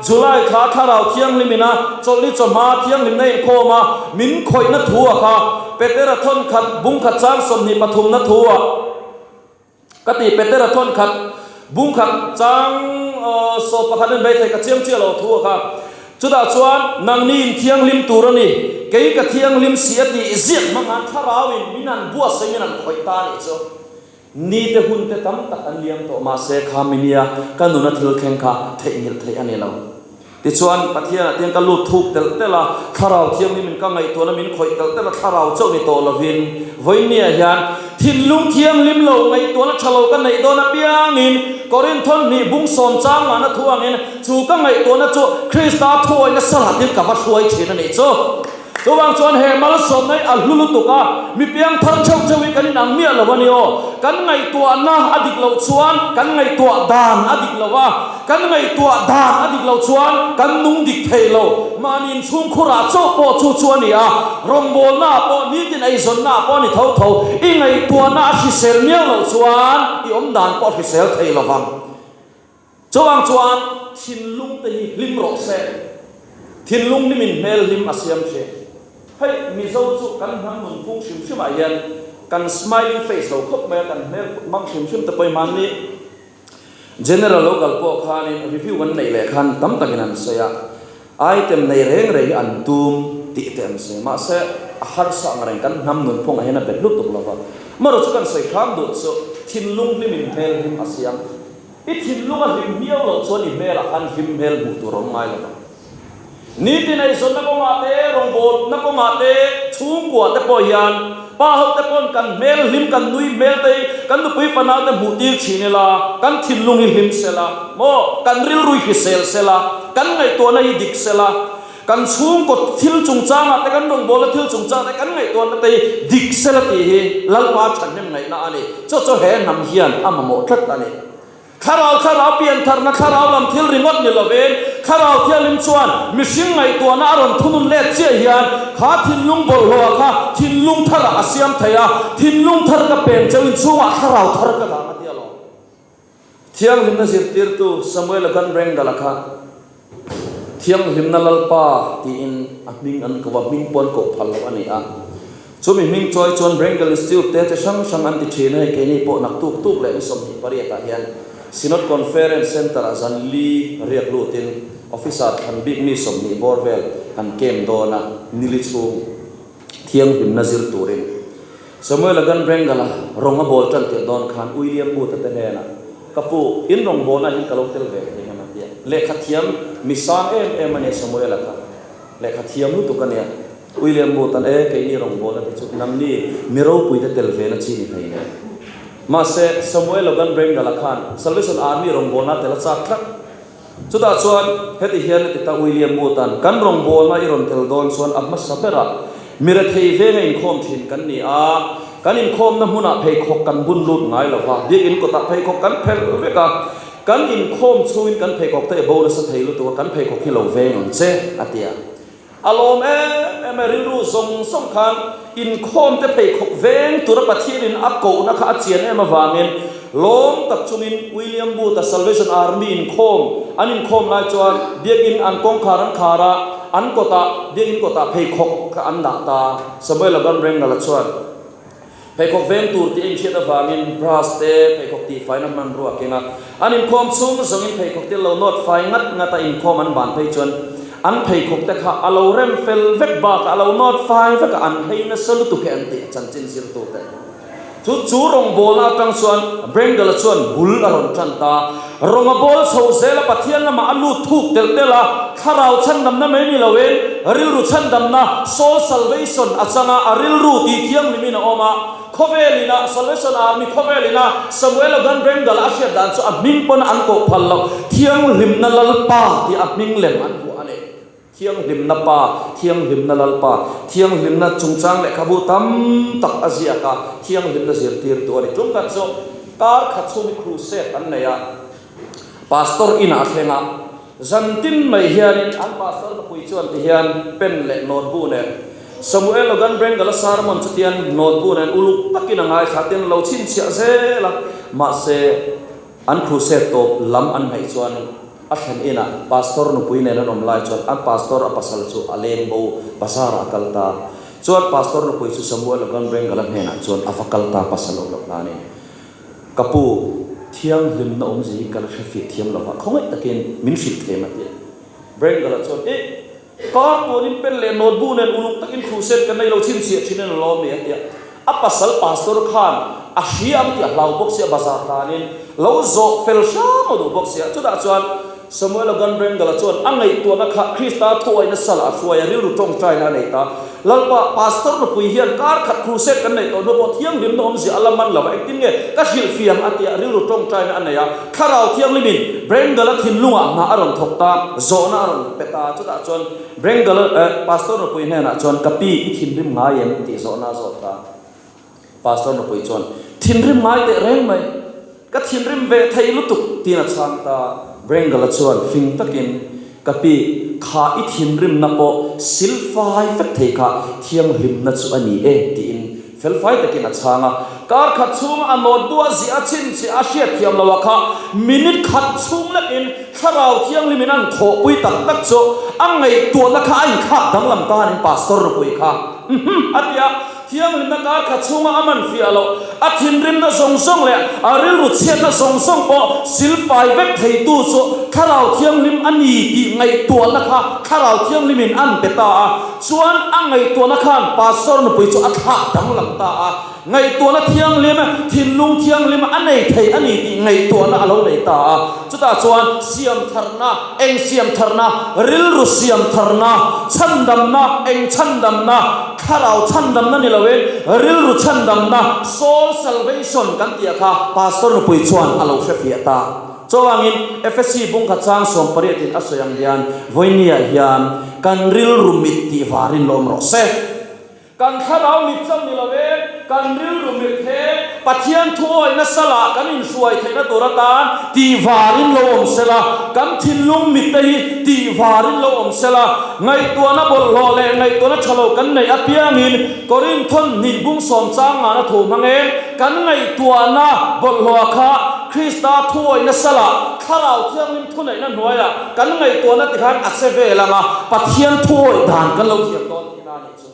July thla Thlarau Thianghlim ina Chawlhni chawhma Thianghlimna inkhawm a min khawihna thu a kha Petera thawn khat bung khat chang 23 na thu a Ka ti Petera thawn khat bung khat chang 11 in beithei ka chiang chiah lo thu a kha. Chutah chuan nangni in thianghlim tur a ni, kei ka thianghlim si a tih ziak hmang an thlarau in min an buatsaih min an khawih ta a nih chu. Ni te hun te tam tak an liam tawh mahse kha minia ka nuna thil thleng kha theihnghilh theih a ni lo. Tichuan, Pathianah tiang ka lut thuk telh telh a, Thlarau Thianghlimin ka ngaihtuahna min khawih telh telh a, Thlarau chauh ni tawh lovin, vawinia hian thinlung thianghlim lo ngaihtuahna tha lo ka neih dawn apiangin, Korinthon hnih bung sawm chang ngahna thu angin, chu ka ngaihtuahna chu Krista thuawihna salatin ka va hruai thin a nih chu. Chuvang chuan he malsawmna hi a hlu lutuk a, mi piangthar theuh theuh hi kan inang miah lo a ni aw. Kan ngaihtuahna a dik loh chuan kan ngaihtuah dan a dik lo a, kan ngaihtuah dan a dik loh chuan kan nung dik thei lo. Mahni inchhungkhurah chauh pawh chu chu a ni a, rawngbawlnaah pawh nitin eizawnnaah pawh a ni tho tho. I ngaihtuahna a hrisel miau loh chuan i awm dan pawh a hrisel thei lo vang. Chuvang chuan thinlung te hi hlim rawh se, thinlung hlimin hmel hlim a siam thin. Hei Mizo chu kan hnam nunphung hrim hrimah hian kan smiling face lo khawp mai a, kan hmel put mang hrim hrim te pawh hi hmanni General lo kal pawh khanin review kan neih leh khan tam takin an sawi a, item nei reng reng hi an tum tih te an sawi. Mahse a harsa ang reng kan hnam nunphungah hian a bet lutuk lo va. Amaherawhchu kan sawi hram duh chu thinlung hlimin hmel hlim a siam. I thinlung a hlim miau loh chuan i hmelah khan hlim hmel hmuh tur a awm ngai lo vang. Nitin eizawnna kawngah te, rawngbawlna kawngah te, chhungkua te pawh hian Pa ho te pawn kan hmel hlim, kan nui hmel te hi kan nupui fanau te hmuh tir thin ila, kan thinlung hi hlim sela maw, kan rilru hi hrisel sela, kan ngaihtuahna hi dik sela, kan chhungkaw thil chungchangah te, kan rawngbawlna thil chungchangah te kan ngaihtuahna te hi dik sela tih hi Lalpa thahnem ngaihna a ni. Chu chu he hnam hian a mamawh tlat a ni. Thlarau thlarau piantharna thlarau lam thil ringawt ni lovin Thlarau Thianghlim chuan mihring ngaihtuahna a rawn thunun let chiah hian kha thinlung bawlhhlawh kha thinlung tharah a siam thei a, thinlung thar ka peng cheu in chhungah thlarau thar ka dang a ti alawm. Thianghlimna zirtirtu Samuel-a kan Rengala kha Thianghlimna Lalpa tiin a hming an ko a, hming pawh an koh phal loh a ni a. Chumi hming chawi chuan Brengel Institute te chi hrang hrang an ti thin a, hei keini pawh naktuk tuk leh ni 28 ah hian Synod Conference Centre ah zan li riak lutin Officer thlan bik mi 20 bawr vel kan kem dawn a, nili chhung thianghlimna zir turin Samuel-a gan Brengel-a rawng a bawl tan tirh dawn khan William Booth-a te hnenah, Ka pu, in rawngbawlna hian ka lo tel ve thei ngam a ti a. Lehkha thiam mi sang em em a nia Samuel-a kha. Lehkha thiam lutuk a nia. William Booth-a'n, E, keini rawngbawlna te chu nangni mi ropuite tel ve na chi ni hlei nen. Mahse, Samuel-a gan Brengel-a khan Salvation Army rawngbawlna tel a chak tlat. Chutah chuan heti hian a ti ta, William Booth-a'n, Kan rawngbawlna i rawn tel dawn chuan a hmasa berah mi rethei venga inkhawm thin kan ni a, kan inkhawmna hmunah pheikhawk kan bun lut ngai lo va, biakinn kawtah pheikhawk kan phelh vek a, kan inkhawm chhungin kan pheikhawk te i bo nasa thei lutuk a, kan pheikhawk hi lo veng ang che, a ti a. A lawm em em e, rilru zawng zawng khan inkhawm te pheikhawk veng tura Pathianin a kohna kha a chian em avangin lawm tak chungin William Booth-a Salvation Army inkhawm an inkhawm lai chuan biakinn an kawngkhar an khar a, an kawtah biakinn kawtah pheikhawk kha an dah ta. Samuel Logan Rengala chuan Pheikhawk veng tur tih a inhriat avangin brush te pheikhawk tihfaina hmanrua a keng a. An inkhawm chhung zawngin pheikhawk te lo nawt fai ngat ngat a, inkhawm an ban phei chuan an pheikhawk te kha a lo rem fel vek bakah a lo nawt fai vek a, an hei nasa lutuk hi an tih a chanchin zirtute. Chu chu rawngbawlna atang chuan Brendel-a chuan bul a rawn tan ta. Rawng a bawl chho zel a, Pathian lamah a lut thuk telh telh a, thlarau chhandamna mai ni loin rilru chhandamna, soul salvation, a chang a, a rilru tih thianghlimin a awm a. Khawvel ina, Salvation Army khawvel ina Samuel Ogan Brendel a hriat dan chu a hming pawn an koh phal loh, Thianghlimna Lalpa tih a hming lem an vuah a ni. Thianghlimna Pa, Thianghlimna Lalpa, Thianghlimna chungchang lehkhabu tam tak a ziak a, Thianghlimna zirtirtu a ni. Tumkhat chu kar khat chhung hi crusade an nei a, Pastor inah a thleng a, zan tin mai hianin an pastor nupui chuan ti hian pen leh notebook nen Samuel Logan Brengel-a sermon chu tian notebook nen uluk takin a ngaithla tin a lo chhinchhiah zel a, mahse An crusade tawp lam an hnaih chuan a thlen inah pastor nupui nen an awm lai chuan an pastor a pasal chu a leng bo bazar ah a kal ta. Chuan pastor nupui chu Samuel Logan Brengala hnenah chuan a va kal ta pasal awm loh hlanin, Ka pu, thianghlimna awmzia hi ka la hre fiah thiam lo va, khawngaih takin min hrilh them a ti a. Brengala chuan, Ih, Kar tuanin pen leh notebook nen uluk takin crusade kan nei lo chhinchhiah thin in a lawm e a ti a. A pasal pastor khan a hria ang tih a hlau bawk sia bazar tanin lo zawh fel hram a duh bawk sia. Chutah chuan Samuel Logan Brengala chuan a ngaihtuahna kha Krista thuawihna salah a hruai a, rilru tawngtaina a nei ta. Lalpa, pastor nupui hian kar khat crusade kan neih tawh hnu pawh thianghlimna awmzia a la man lo va, engtin nge ka hrilhfiah ang a ti a, rilru tawngtaina a nei a. Thlarau Thianghlimin Brengala thinlungah hna a rawn thawk ta, zawhna a rawn pe ta. Chutah chuan Brengala, eh, pastor nupui hnenah chuan, Ka pi, i thinrim ngai em? tih zawhna a zawt ta. Pastor nupui chuan, Thinrim ngai teh reng mai, ka thinrim ve thei lutuk, tiin a chhang ta. Brengala chuan fing takin, Ka pi, kha i thinrimna pawh silfai vek thei kha thianghlimna chu a ni e, tiin felfai takin a chhang a. Kar khat chhunga a notebook a ziah a chhinchhiah a hriatthiam loh ah kha minute khat chhung lekin Thlarau Thianghlimin an thawhpui tak tak chu a ngaihtuahna kha a inthlak danglam ta anin Pastor nupui kha a ti a. Thianghlimna kar khat chhunga a man fiah loh, a thinrimna zawng zawng leh a rilru chhiatna zawng zawng pawh silfai vek theitu chu Thlarau Thianghlim a ni tih ngaihtuahna kha Thlarau Thianghlimin an pe ta a. Chuan a ngaihtuahna khan Pastor nupui chu a thlak danglam ta a. Ngaihtuahna thianghlim, thinlung thianghlim a nei thei a ni tih ngaihtuahna a lo nei ta a. Chutah chuan siamtharna, eng siamtharna? Rilru siamtharna, chhandamna, eng chhandamna? Thlarau chhandamna ni loin rilru chhandamna, soul salvation, kan tih kha Pastor nupui chuan a lo hrefiah ta. Chuvangin Efesi bungkhat chang sawmpariatin a sawi ang hian vawinia hian kan rilru mit tih varin lawm rawh se. Kan thlarau mit chauh ni lo e, kan rilru mit he Pathian thuawihna salah kan inhruai theihna tur atan tih varin lo awm sela, kan thinlung mit te hi tih varin lo awm sela, ngaihtuahna bawlhhlawh leh ngaihtuahna tha lo kan neih apiangin Korinthon hnih bung sawm chang ngana thu hmang e, kan ngaihtuahna bawlhhlawha kha Krista thuawihna salah Thlarau Thianghlim thuneihna hnuaiah kan ngaihtuahna tikhan a che vel ang a, Pathian thuawih dan kan lo thiam dawn tihna a nih chu.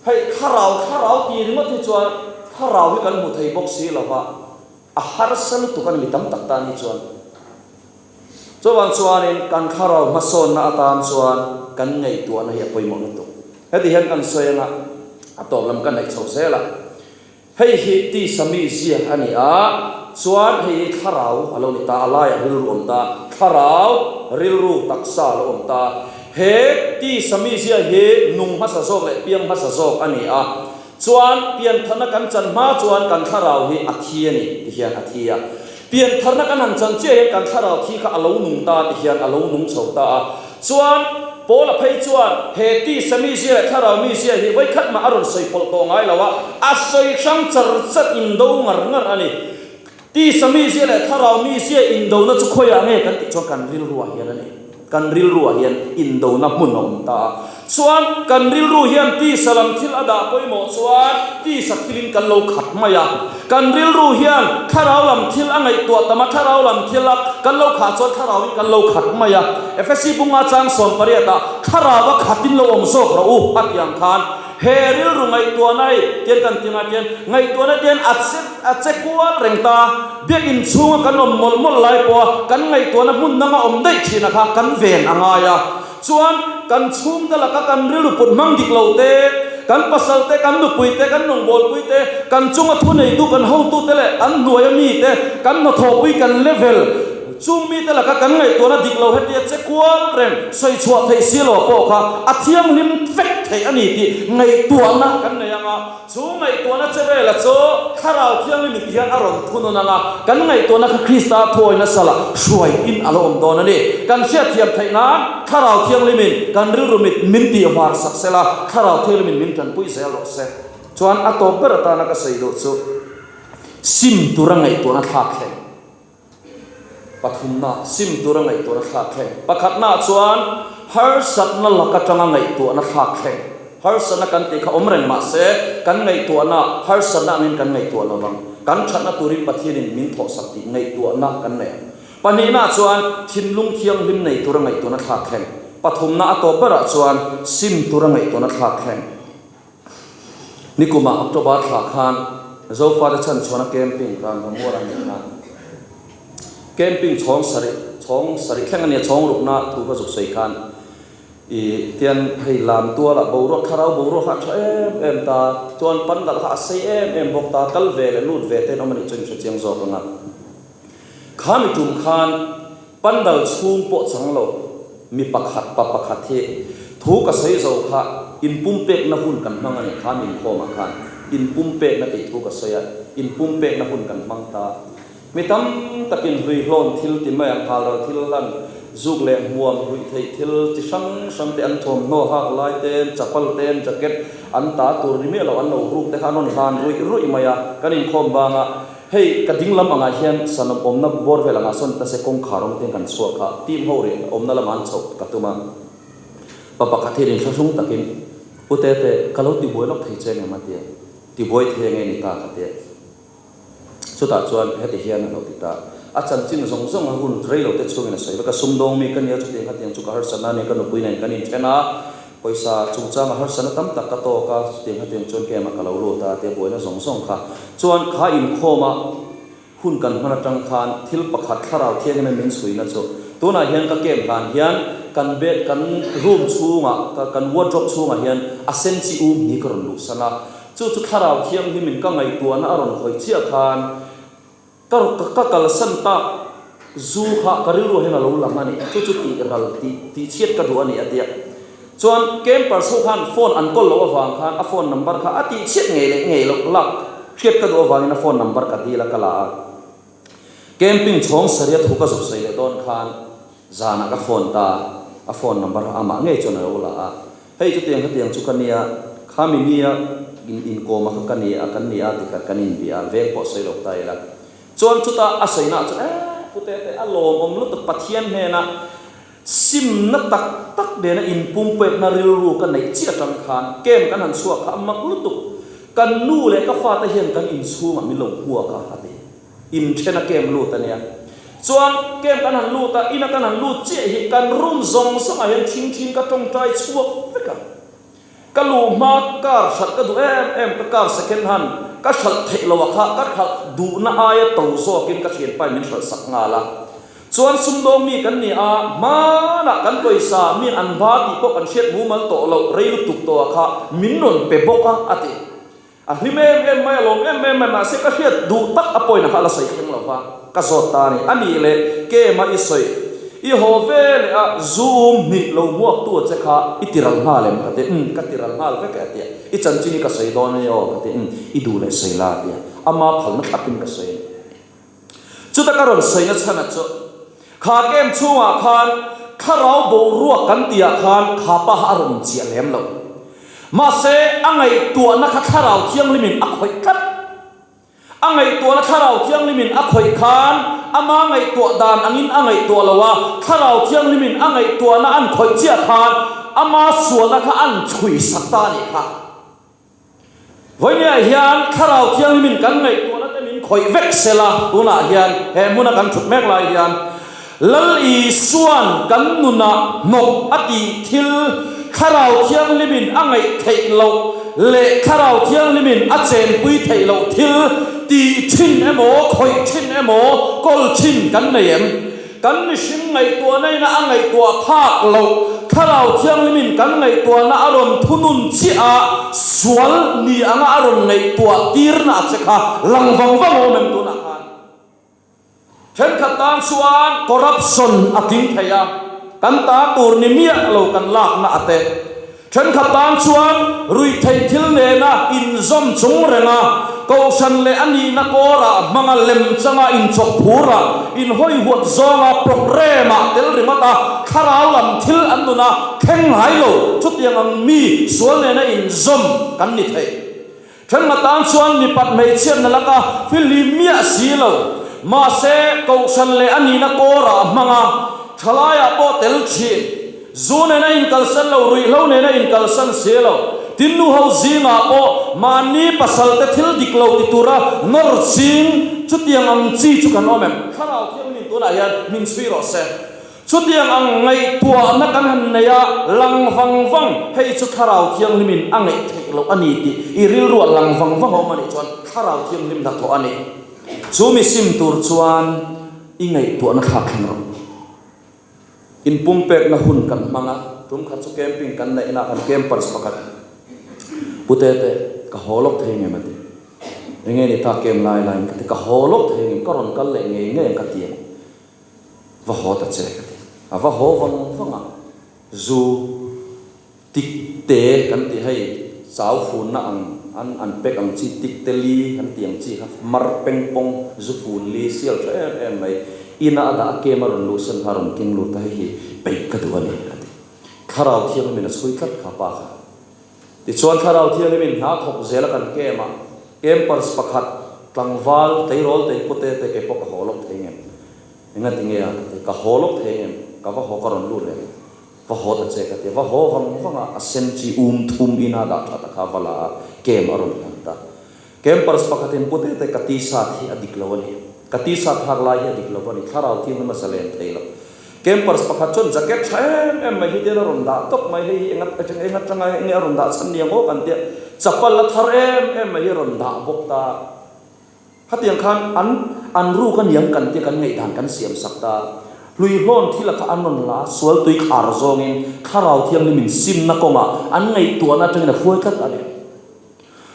Hei thlarau thlarau tih ringawt hi chuan thlarau hi kan hmu thei bawk si lo va, a harsa lutuk a ni mi tam tak tan hi chuan. Chuvang chuanin kan thlarau hmasawnna atan chuan kan ngaihtuahna hi a pawimawh lutuk. Heti hian kan sawi anga a tawp lam ka hnaih chho zel a. Hei hi tisa mi ziak a ni a, chuan hei hi thlarau a lo ni ta, a laiah rilru awm ta, thlarau, rilru, taksa a lo awm ta. He tisa mi ziak hi nung hmasa zawk leh piang hmasa zawk a ni a, chuan piantharna kan chan hma chuan kan thlarau hi a thi a ni ti hian a thi a. Piantharna kan han chan chiah hian kan thlarau thi kha a lo nung ta ti hian a lo nung chho ta a. Chuan, Paula phei chuan he tisa mizia leh thlarau mizia hi vawikhat mah a rawn sawi pawlh tawh ngai lo a, a sawi hrang char char indo ngar ngar a ni. Tisa mizia leh thlarau mizia indona chu khawiah nge kan tih chuan kan rilruah hian a ni. Kan rilruah hian indona hmun a awm ta a. Chuan kan rilru hian tisa lam thil a dah pawimawh chuan tisa thilin kan lo khat mai a. Kan rilru hian thlarau lam thil a ngaihtuah tam a, thlarau lam thil a kan lo khah chuan thlarauin kan lo khat mai a. Efesi bunga chang 18 ah thlarau a khatin lo awm zawk rawh u a tih ang khan he rilru ngaihtuahna hei tian kan ti ngai tian ngaihtuahna tian a che a che kual reng ta. Biakinn chhunga kan awm mawlh mawlh lai pawha kan ngaihtuahna hmun danga awm daih thin a kha kan ven a ngai a. Chuan kan chhungte laka kan rilru put hmang dik lo te, kan pasal te, kan nupui te, kan rawngbawlpui te, kan chunga thuneitu kan hotute leh an hnuaia mi te, kan hnathawhpui kan level chung mite laka kan ngaihtuahna dik lo hetia che kual reng sawi chhuah theih si lo pawh kha a thianghlim vek theih a ni tih ngaihtuahna kan nei ang a. Chu ngaihtuahna che vela chu Thlarau Thianghlim in tihian a rawn thunawn ang a, kan ngaihtuahna kha Krista thuawi nasa la hruai in a lo awm dawn a ni. Kan hriatthiam theih nan Thlarau Thianghlim in kan rilru mit min tih var sak se la, Thlarau Thianghlim in min tanpui zel rawh se. Chuan a tawp ber atana ka sawi duh chu sim tura ngaihtuahna thlak thleng. Pathumna, sim tura ngaihtuahna thlak thleng. Pakhatnaah chuan harsatna lak atanga ngaihtuahna thlak thleng. Harsatna kan tih kha awm reng mah se, kan ngaihtuahna harsatna angin kan ngaihtuah lo vang. Kan thatna turin Pathianin min thawhsak tih ngaihtuahna kan nei ang. Pahnihnaah chuan thinlung thianghlim nei tura ngaihtuahna thlak thleng. Pathumna a tawp berah chuan sim tura ngaihtuahna thlak thleng. Nikumah October thla khan Zofate chhanchhuahna camping Rangvamual a nih khan camping chhawng sarih chhawng sarih thleng a nia chhawng rukna thu ka zuk sawi khan ih tian hei lam tualah boruak thlarau boruak kha a tha em em ta chuan pandal kha a sei em em bawk ta kal ve leh lut ve te an awm a nih chuan in hrechiang zawk ang a kha mi tum khan Pandal chhung pawh chang lo, mi pakhat, pa pakhat hi thu ka sawi zo kha inpumpekna hun kan hmang a ni, kha minkhawmah khan inpumpekna tih thu ka sawi a, inpumpekna hun kan hmang ta. Mi tam takin hluihlawn thil ti mai ang, halral thil hlan, zuk leh hmuam, ruihtheih thil chi hrang hrang te, an thawmhnaw hak lai te, chapal te, jacket an ta tur ni miah lo an lo ruk te kha an rawn hlan ruih ruih mai a, kan inkhawm banga. Hei ka ding lam angah hian sanawm awmna bawr vel angah sawn ta se kawngkhar awm te kan chhuak kha team ho rih awmna lamah an chhoh ka tum a. Pa pakhat hian inthlahrung takin, U Tete, ka lo tibuai lawk thei che ngem a ti a. Tibuai thei ange ni ta ka ti a. Chutah chuan heti hian a lo ti ta. A chanchin zawng zawng a hun rei lo te chhungin a sawi vek a, sumdawng mi ka nia chutiang khatiang chu ka harsatna a nia ka nupui nen kan inthen a, Pawisa chungchanga harsatna tam tak ka tawk a, chutiang hetiang chuan camp ah ka lo lut a tia buaina zawng zawng kha chuan kha inkhawma hun kan hman atang khan thil pakhat thlarau thianghlim in min chhuina chu tunah hian ka camp hlan hian kan bed kan room chhungah ka kan wardrobe chhungah hian a sen chi um ni ka rawn luhsan a, chu chu thlarau thianghlim in ka ngaihtuahna a rawn khawih chiah khan Ka ka kalsan tak zu kha ka rilruah hian a lo lang a ni, chu chu tih ral tih tih chhiat ka duh a ni a ti a. Chuan campers ho khan phone an kawl loh avang khan a phone number kha a tih chhiat ngei leh ngei loh lak hriat ka duh avangin a phone number ka dil a ka la a. Camping chhawng saria thu ka zuk sawi leh dawn khan zanah ka phone ta a phone number kha amah ngei chuan a lo la a. Hei chutiang khatiang chu ka nia, khami nia in inkawm a kha ka ni a, kan ni a tikhat kan inbia a, veng pawh sawi lo ta ila. Chuan chuta a sawina ah chuan eh Pu Tete a lawmawm lutuk Pathian hnena simna tak tak nena inpumpekna rilru ka neih chiah atang khan camp kan han chhuak kha a mak lutuk, kan nu leh ka fate hian kan inchhungah min lo hmuak a a ti. Inthen a camp lut a nia. Chuan camp kan han lut a, ina kan han lut chiah hi kan room zawng zawngah hian thingthin ka tawngtai chhuak vek a. Ka luh hma car hralh ka duh em em, ka car second hand ka hralh theih loh a kha ka hralh duhna aia to zawkin ka thianpain min hralh sak nghal a. Chuan sumdawng mi kan ni a, hmanah kan pawisa min an ba tih pawh kan hriat mumal tawh loh rei lutuk tawh a kha min rawn pe bawk a, a ti. A hlim em em mai, a lawm em em mai, mahse ka hriat duh tak a pawina kha a la sawi thleng lo va, ka zawt ta a ni. A nih leh Kema i sawi, i haw ve leh a, zu um hnih lo hmuak tu a che kha i ti ral nghal em? Ka ti, umm, ka ti ral nghal vek e a ti a, i chanchin hi ka sawi dawn a ni aw ka ti, umm, i duh leh sawi la a ti a, ama phalna thlapin ka sawi a ni. Chuta ka rawn sawina chhan a chu, kha camp chhungah khan thlarau boruak kan tihah khan kha pa kha a rawn inchiah lem lo. Mahse, a ngaihtuahna kha thlarau thianghlimin a khawih tlat. A ngaihtuahna thlarau thianghlimin a khawih khan ama ngaihtuah dan angin a ngaihtuah lo a, thlarau thianghlimin a ngaihtuahna an khawih chiah khan ama sualna kha an chhui sak ta a nih kha. Vawinia hian Thlarau Thianghlimin kan ngaihtuahna te min khawih vek se la, tunah hian he hmuna kan thut mek lai hian Lal Isuan kan nunah hnawk a tih thil Thlarau Thianghlimin a ngaih theih loh leh Thlarau Thianghlimin a chenpui theih loh thil tih thin emaw, khawih thin emaw, kawl thin kan nei em? Kan mihring ngaihtuahna ina a ngaihtuah phak loh, Thlarau Thianghlimin kan ngaihtuahna a rawn thunun chiah a, sual ni anga a rawn ngaihtuah tirna a che kha lang vang vang awm em tunah khan? Thenkhat tan chuan corruption a tling thei a, kan ta tur ni miah lo kan lakna a te. Thenkhat tan chuan ruihtheih thil nena inzawm chung renga kohhran leh a nihna kawrah hmanga lemchanga inchawk phura inhawihuat zawnga programme-ah tel ringawt a thlarau lam thil an nun a thleng ngai lo chutiang ang mi sual nena inzawm kan ni thei. Thenkhat tan chuan mipat hmeichhiatna laka fihlim miah si lo mahse kohhran leh a nihna kawrah hmanga thalaiah pawh tel thin. Zu nena inkalsan lo, ruihhlo nena inkalsan si lo. Tin nu ho zingah pawh mahni pasalte thil dik lo ti tura nawr ching chutiang ang chi chu kan awm em? Thlarau Thianghlim tunah hian min chhui rawh se. Chutiang ang ngaihtuahna kan han nei a, lang vang vang, hei chu Thlarau Thianghlimin a ngaih theih loh a ni tih i rilruah lang vang vang a awm a nih chuan Thlarau Thianghlim hnathawh a ni. Chu mi sim tur chuan i ngaihtuahna thlak thleng rawh. Inpumpekna hun kan hmang a, tum khat chu camping kan neihna ah kan campers pakhat Pu Tete, ka haw lawk thei ngem a ti. Enge ni ta camp lai laiin ka ti, ka haw lawk thei ngem, ka rawn kal leh ngei ngei ang ka ti ang, va haw ta che ka ti. A va haw vang vang a, zu. Tik te kan ti hei, chau funna ang an an pek ang chi tik te li kan ti ang chi kha mar peng pawng zu fun li sial tha em em mai. Ina a dah a kem a rawn luh san kha a rawn keng lut a hei hi peih ka duh a ni a ti. Thlarau Thianghlimin a chhui tlat kha pa kha. Tichuan Thlarau Thianghlimin hna thawk zel a kan kem a, campers pakhat tlangval tleirawl tei pute te kei pawh ka haw lawk thei ngem. Engati nge a ka ti, ka haw lawk thei ngem, ka va haw ka rawn lut leh. Va haw ta che ka ti a, va haw vang vang a, a sen chi um thum ina dah tha ta kha va la a, camp a rawn hlan ta. Campers pakhatin Pu Tete ka t-shirt hi a dik lo a ni, ka t-shirt hak lai hi a dik lo a ni, thlarau thianghlim a zalen thei lo. Campers pakhat chuan jacket tha em em mai hi tian a rawn dah tawp mai, hei hi enga enga atanga enge a rawn dah chhan ni ang aw kan tia, chapal la thar em em mai hi a rawn dah bawk ta. Khatiang khan an an ruk a niang kan tia kan ngaihdan kan siam sak ta. Hluihlawn thil a kha an rawn la a, sual tui khar zawngin Thlarau Thianghlimin simna kawngah an ngaihtuahna atangin a hruai tlat a ni.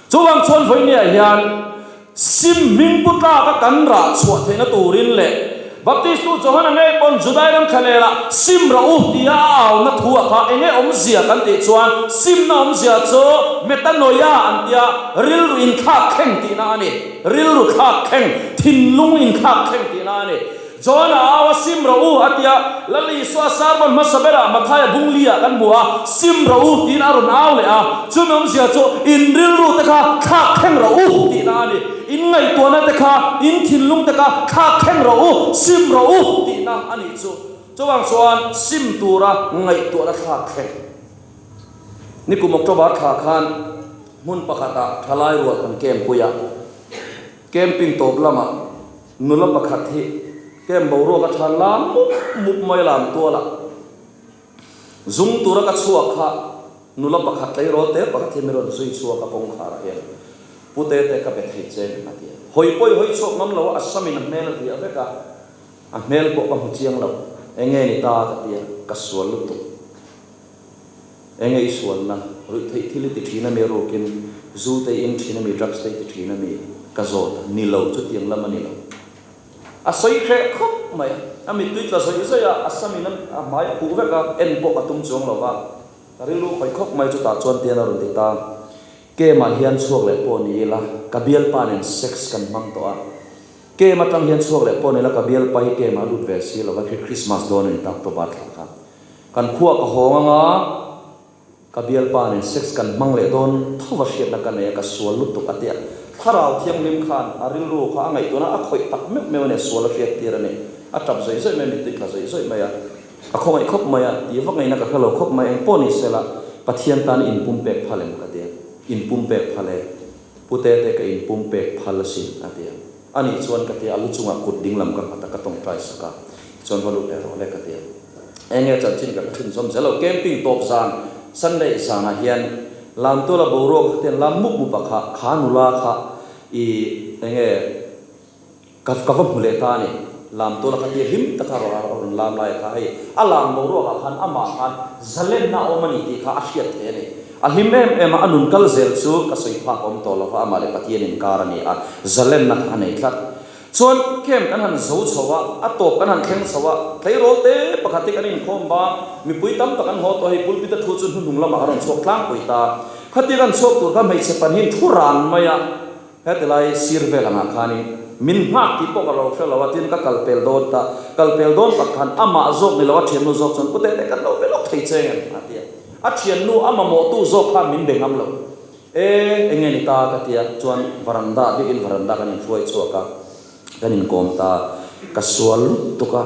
Chuvang chuan vawinia hian sim hming pu tlaka kan rah chhuah theihna turin leh. Baptistu Johana ngei pawn Judai ram thlalela sim rawh u tia a auna thu a kha enge awmzia kan tih chuan simna awmzia chu metanoia an tia rilru inthlak thleng tihna a ni. Rilru thlak thleng, thinlung inthlak thleng tihna a ni. John-a au a, Sim rawh u, a ti a. Lal Isua sermon hmasa berah Mathaia bung li-ah kan hmu a, Sim rawh u, tiin a rawn au leh a. Chumi awmzia chu, In rilru te kha thlak thleng rawh u, tihna a ni. In ngaihtuahna te kha, in thinlung te kha thlak thleng rawh u, sim rawh u, tihna a nih chu. Chuvang chuan sim tura ngaihtuahna thlak thleng. Nikum October thla khan hmun pakhatah thalai rual kan camp pui a. Camping tawp lamah nula pakhat hi camp boruak a than lam mup mup mai a lam tual a, zung tura ka chhuak kha nula pakhat tleirawl te pakhat hi min rawn zui chhuak a kawngkhar ah hian Pu Tete ka be thei che a ti a, hawi pawi hawi chhuak ngam lo a, a samin a hmel a hliah vek a, a hmel pawh ka hmu chiang lo, enge ni ta ka ti a, ka sual lutuk. Enge i sualna? Ruihtheih thil i ti thin a mi rukin zu te i in thin a mi, drugs te i ti thin a mi? Ka zawt a, ni lo, chutiang lam a ni lo. A sawi hreh khawp mai a, a mittui tla zawih zawih a, a samin a hmai a khuh vek a, en pawh ka tum chuang lo va, ka rilru khawih khawp mai chutah chuan tian a rawn ti ta. Camp-ah hian chhuak leh pawh ni ila, ka bialpa nen sex kan hmang tawh a. Camp atang hian chhuak leh pawh ni ila, ka bialpa hi camp-ah a lut ve si lo va, khi Christmas dawn a ni ta October thla kha. Kan khua ka hawng anga ka bialpa nen sex kan hmang leh dawn tho va hriatna ka nei a, ka sual lutuk a tia. Thlarau Thianghlim khan a rilru kha a ngaihtuahna a khawih tak meuh meuh a nia, sual a hriat tir a ni. A tap zawih zawih mai a, mittui tla zawih zawih mai a. Ka khawngaih khawp mai a, tih vak ngaihna ka hre lo khawp mai, engpawh ni sela Pathian tan inpumpek phal em ka ti a, inpumpek phal e, Pu Tete ka inpumpek phal asin a ti a. A nih chuan ka ti a, a lu chungah kut dinglam ka nghat a, ka tawngtai sak a, chuan va lut leh rawh le ka ti a. Eng nge chanchin ka hre thin zawm zel lo, camping tawp zan, Sunday zanah hian Lamtuala boruak kha tian lam mup mup a kha, kha nula kha i eng nge ka ka va hmu leh ta a ni. Lamtuala kha tia hlim taka a rawn lam lai kha hei a lam boruakah khan amah khan zalenna a awm a ni tih kha a hriat theih a ni. A hlim em em a, a nun kal zel chu ka sawi phak awm tawh lova, amah leh Pathian inkar a ni a, zalenna kha a nei tlat. Chuan camp kan han zo chho a, a tawp kan han thleng chho a, tleirawl te pakhat hi kan inkhawm va, mipui tam tak an haw tawh hei pulpit a thu chu hnuhnung lamah a rawn chhuak tlangpui ta. Khatia kan chhuak tur kha hmeichhe pahnihin thu ran mai a. Hetilai sir vel angah khanin min nghak tih pawh ka lo hre lo a, tin ka kal pel dawn ta, kal pel dawn tak khan amah zawk ni lo a thiannu zawk chuan Pute te kan lo be lawk thei che ngem a ti a, a thiannu a mamawhtu zawk khan min be ngam lo. E, enge ni ta ka ti a, chuan varanda biakin varanda kan inhruai chhuak a, kan inkawm ta, ka sual lutuk a.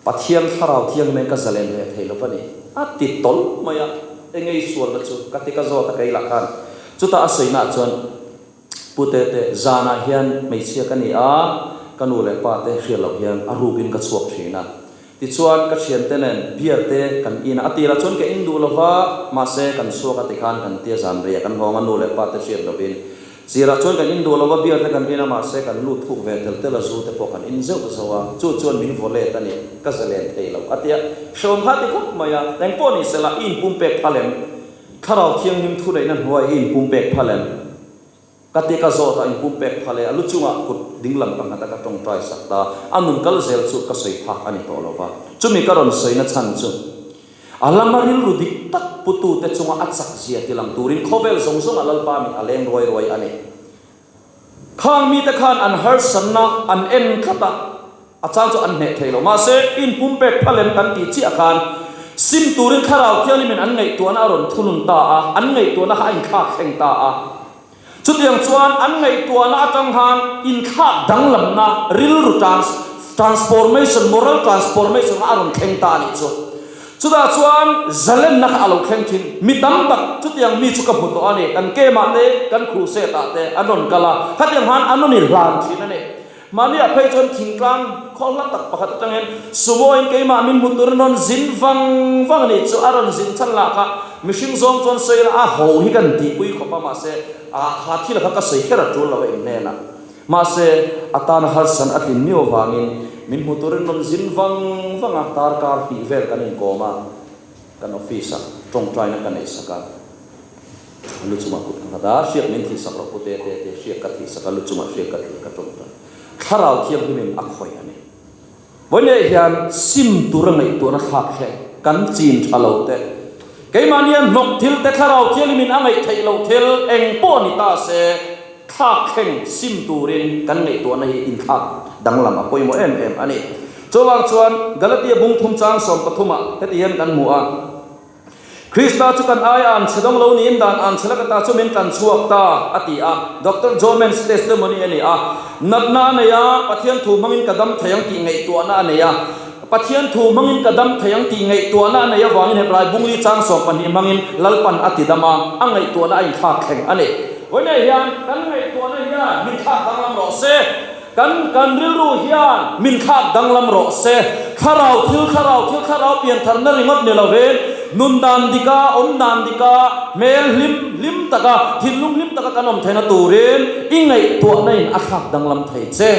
Pathian thlarau thianghlim ka zalen ve thei lo va ni. A ti tawlh mai a, eng nge i sualna chu? Ka ti ka zawt a keilah khan. Chutah a sawinaah chuan, Pu Tete, zanah hian hmeichhia ka ni a, ka nu leh pa te hriat loh hian a rukin ka chhuak thin a. Tichuan ka thiante nen beer te kan in a, a tirah chuan ka in duh lo va, mahse kan chhuak a tikhan kan tia zan reiah kan hawng a, nu leh pa te hriat lovin Sirah chuan kan in duh lo a, beer te kan in a, mahse kan lut thuk ve tel tel a, zu te pawh kan in zeuh zauh a, chu chuan min vaw let a ni, ka zalen thei lo a ti a, hrehawm kha a ti khawp mai a, engpawh ni sela i inpumpek phal em? Thlarau Thianghlim thuneihna hnuai i inpumpek phal em? Ka ti ka zawt a, inpumpek phal e, a lu chungah kut dinglam ka nghat a, ka tawngtai sak ta, a nun kal zel chu ka sawi phak a ni tawh lo va, chumi ka rawn sawina chhan chu. A lama rilru dik tak putute chunga a chak zia tilang turin khawvel zawng zawngah Lalpa mit a leng ruai ruai a ni. Khang mite khan an harsatna an en tlat a, a chang chu an hneh thei lo. Mahse, inpumpek phalem kan tih chiah khan sim turin Thlarau Thianghlimin an ngaihtuahna a rawn thunun ta a, an ngaihtuahna kha a inthlak thleng ta a. Chutiang chuan an ngaihtuahna atang khan inthlak danglamna rilru transformation, moral transformation kha a rawn thleng ta a nih chu. Chutah chuan zalenna kha a lo thleng thin. Mi tam tak chutiang mi chu ka hmu tawh a ni. Kan camp-ah te, kan crusade-ah te an rawn kal a, khatiang khan an rawn inhlan thin a ni. Mahniah phei chuan thingtlang khaw hla tak pakhat atangin Sumo-in keimah min hmu turin rawn zin vang vang a nih chu. A rawn zin chhan lah kha mihring zawng chuan sawi ila a ho hi kan tihpui khawp a, mahse a kha thil kha ka sawi kher a tul lo a inhnenah. Mahse a tana harsan a tlin miau avangin min hmu turin rawn zin vang vang a, darkar hnih vel kan inkawm a. Kan office ah tawngtaina ka neih sak a, lu chungah kut ka nghat a, hriak min thih sak loh pu te te te hriak ka thih sak a, lu chungah hriak ka thih ka tawngtai. Thlarau Thianghlimin a khawih a ni. Vawiin hian sim tura ngaihtuahna thlak thleng kan chin tha lo te, keimahnia hnawk thil te thlarau thianghlimin a ngaih theih loh thil eng pawh ni ta se thlak thleng sim turin kan ngaihtuahna hi inthlak danglam a pawimawh em em a ni. Chuvang chuan Galatia bung thum chang 13 ah heti hian kan hmu a. Krista chu kan aia an chhe dawng lo niin dan an chhe laka ta chu min tlan chhuak ta, a ti a. Doctor John Mans testimony a ni a. Natna a nei a, Pathian thu hmangin ka dam thei ang tih ngaihtuahna a nei a. Pathian thu hmangin ka dam thei ang tih ngaihtuahna a nei avangin Hebrai bungli chang 12 hmangin Lalpan a ti dam a, a ngaihtuahna a inthlak thleng a ni. Vawiinah hian kan ngaihtuahna hian min thlak danglam rawh se. Kan kan rilru hian min thlak danglam rawh se. Thlarau thil, thlarau thil, thlarau piantharna ringawt ni lovin, nun dan dika, awm dan dika, hmel hlim hlim taka, thinlung hlim taka kan awm theihna turin i ngaihtuahna in a thlak danglam thei che.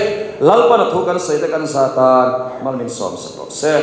Lalpana thu kan sawi te kan zat tan mal min sawm sak rawh se.